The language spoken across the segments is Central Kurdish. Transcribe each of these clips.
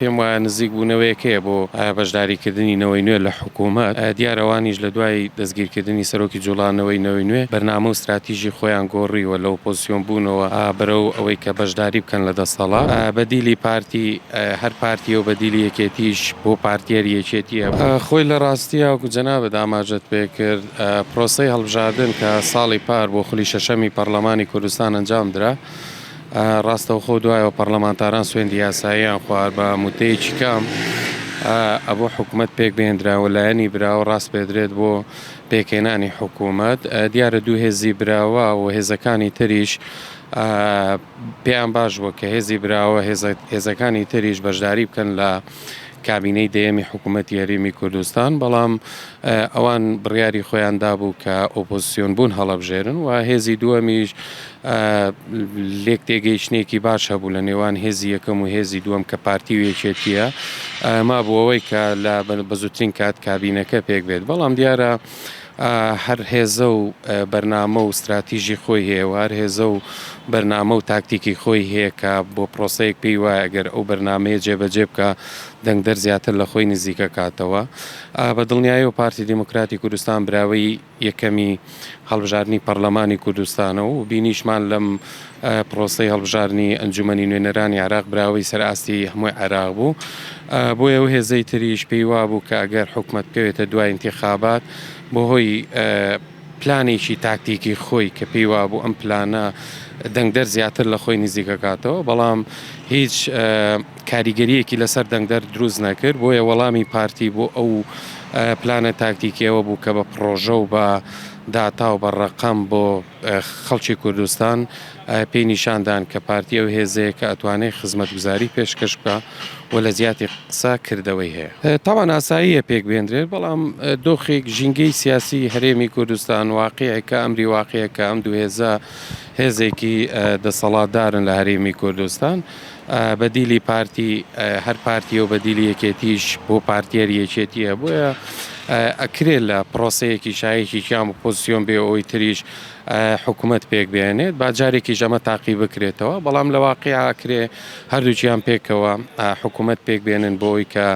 پێم وایە نزیک بوونەوەیەک هەیە بۆ بەشداریکردنی نەوەی نوێ لە حکوومەت. دیارە ئەوانیش لە دوای دەستگیرکردنی سەرۆکی جووڵانەوەی نەوەی نوێ بەرنامە و ستراتیژی خۆیان گۆڕیوە لە ئۆپۆزسیۆن بوونەوە بەرەو ئەوەی کە بەشداری بکەن لە دەسەڵات. بەدیلی پارتی هەر پارتییە و بەدیلی یەکێتیش بۆ پارتی هەر یەکێتییە. خۆی لە ڕاستیا وەکو جەنابت ئاماژەت پێ کرد پرۆسەی هەڵبژاردن کە ساڵی پار بۆ خولی شەشەمی پەڕلەمانی کوردستان ئەنجام درا، ڕاستەوخۆ دوایەوە پەڕلەمانتاران سوێندی یاساییان خوارد بە موتەیەکی کەم ئەبوو حکومەت پێک بهێندرا و لایەنی براوە ڕاسپێدرێت بۆ پێکهێنانی حکومەت دیارە دوو هێزی براوە و هێزەکانی تریش پێیان باش بووە کە هێزی براوە هێزەکانی تریش بەشداری بکەن لە کابینەی دەیەمی حکوومەتی هەرێمی کوردستان، بەڵام ئەوان بڕیاری خۆیان دابوو کە ئۆپۆزسیۆن بوون هەڵەبژێرن و هێزی دووەمیش لێک تێگەیشتنێکی باش هەبوو لە نێوان هێزی یەکەم و هێزی دووەم کە پارتی و یەکێتیە مابوو ئەوەی کە لە بەزووترین کات کابینەکە پێک بێت بەڵام دیارە هەر هێزە و بەرنامە و ستراتیژی خۆی هەیە و هەر هێزە و بەرنامە و تاکتیکی خۆی هەیە کە بۆ پرۆسەیەک پێی وایە گەر ئەو بەرنامەیە جێبەجێ بکا دەنگدەر زیاتر لە خۆی نزیکەکاتەوە. بە دڵنیایەوە پارتی دیموکراتی کوردستان براوەی یەکەمی هەڵبژاردنی پەڕلەمانی کوردستانە و بینیشمان لەم پرۆسەی هەڵبژاردنی ئەنجومەنی نوێنەرانی عێراق براوەی سەر ئاستی هەمووی عێراق بوو. بۆیە ئەو هێزەی تریش پێی وابوو کە ئەگەر حکومەت بکەوێتە دوای ئینتیخابات بەهۆی پلانێکی تاکتیکی خۆی کە پێی وابوو ئەم پلانە دەنگدەر زیاتر لە خۆی نزیکەکاتەوە بەڵام هیچ کاریگەریەکی لەسەر دەنگدەر دروست نەکرد بۆیە وەڵامی پارتی بۆ ئەو پلانە تاکتیکیەوە بوو کە بە پڕۆژە و بە داتا و بە ڕەقەم بۆ خەڵکی کوردستان پێی نیشان دان کە پارتی ئەو هێزەیە کە ئەتوانێ خزمەتگوزاری پێشکەش بکا و لە جیاتی قسە کردەوەی هەیە. تاوان ئاساییە پێک بێندرێت، بەڵام دۆخێک ژینگەی سیاسی هەرێمی کوردستان واقیعێکە، ئەمری واقیعێکە ئەم دوو هێزە هێزێکی دەسەڵاتدارن لە هەرێمی کوردستان. بەدیلی پارتی هەر پارتیە و بەدیلی یەکێتیش بۆ پارتی هەر یەکێتیە بۆیە ئەکرێ لە پرۆسەیەکی شایەکێکیان ئۆپۆزسیۆن بێ ئەوی تریش حکومەت پێک بێنێت با جارێکیش ئەمە تاقی بکرێتەوە بەڵام لە واقیع ئەکرێ هەردووکیان پێکەوە حکومەت پێک بێنن بۆ ئەوی کە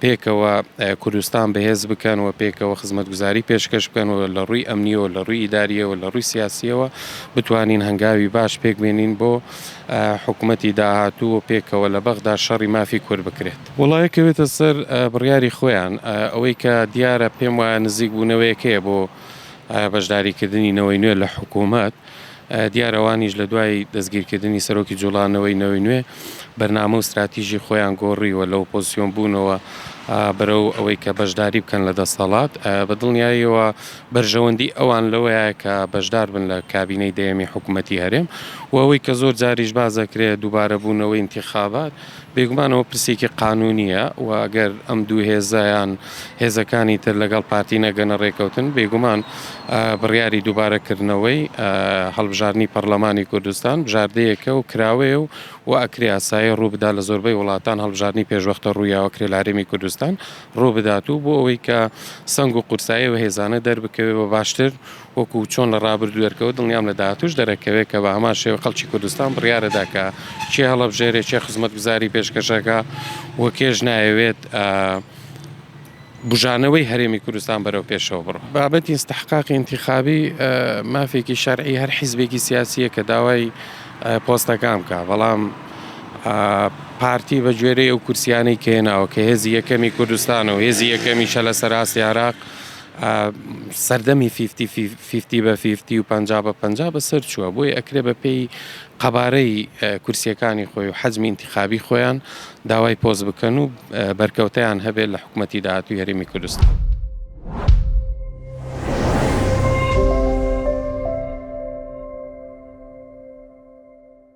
پێکەوە کوردستان بەهێز بکەن و پێکەوە خزمەتگوزاری پێشکەش بکەن و لە ڕووی ئەمنیەوە لە ڕووی ئیداریەوە لە ڕووی سیاسیەوە بتوانین هەنگاوی باش پێک بێنین بۆ حکومەتی داهاتوو و پێکەوە لە بەغدا شەڕی مافی کورد بکرێت. وەڵا ئەکەوێتە سەر بڕیاری خۆیان، ئەوەی کە دیارە پێم وایە نزیک بوونەوەیەک هەیە بۆ بەشداریکردنی نەوەی نوێ لە حکوومەت، دیارە ئەوانیش لە دوای دەستگیرکردنی سەرۆکی جوڵانەوەی نەوەی نوێ بەرنامە و ستراتیژی خۆیان گۆڕیوە لە ئۆپۆزسیۆن بوونەوە بەرەو ئەوەی کە بەشداری بکەن لە دەسەڵات، بە دڵنیاییەوە بەرژەوەندی ئەوان لەوەیە کە بەشدار بن لە کابینەی دەیەمی حکوومەتی هەرێم و ئەوەی کە زۆر جاریش باس دەکرێت دووبارە بوونەوەی ئینتیخابات بێگومان ئەوە پرسێکی قانوونییە و ئەگەر ئەم دوو هێزە یان هێزەکانی تر لەگەڵ پارتی نەگەنە ڕێکەوتن بێگومان بڕیاری دووبارە کردنەوەی هەڵبژاردنی پەڕلەمانی کوردستان بژاردەیەکە و کراوەیە و و ئەکرێ ئاسایی ڕووبدا لە زۆربەی وڵاتان هەڵبژاردنی پێشوەختە ڕوویاوە کرێ لە هەرێمی کوردستان ڕووبدات و بۆ ئەوەی کە سەنگ و قورسایی ئەو هێزانە دەربکەوێت بە باشتر وەکو چۆن لە ڕابردوو دەرکەوت دڵنیام لە داهاتووش دەرەکەوێت کە بە هەمان شێوە خەڵکی کوردستان بڕیارەدا کە کێ هەڵەبژێرێ کێ خزمەتگوزاری پێشکەشەکە و کێش نایەوێت بژانەوەی هەرێمی کوردستان بەرەو پێشەوە بڕۆ. بابەتی ئیستحقاقی ئینتیخابی مافێکی شەرعی هەر حیزبێکی سیاسیە کە داوای پۆستەکان بکا بەڵام پارتی بە گوێرەی ئەو کورسیانەی کە هێناوە کە هێزی یەکەمی کوردستانە و هێزی یەکەمیشە لە سەر ئاستی عێراق سەردەمی فیفتی فیفتی بە فیفتی و پەنجا بە پەنجا بەسەر چووە بۆیە ئەکرێ بە پێی قەبارەی کورسیەکانی خۆی و حەجمی ئینتیخابی خۆیان داوای پۆست بکەن و بەرکەوتەیان هەبێت لە حکومەتی داهاتووی هەرێمی کوردستان.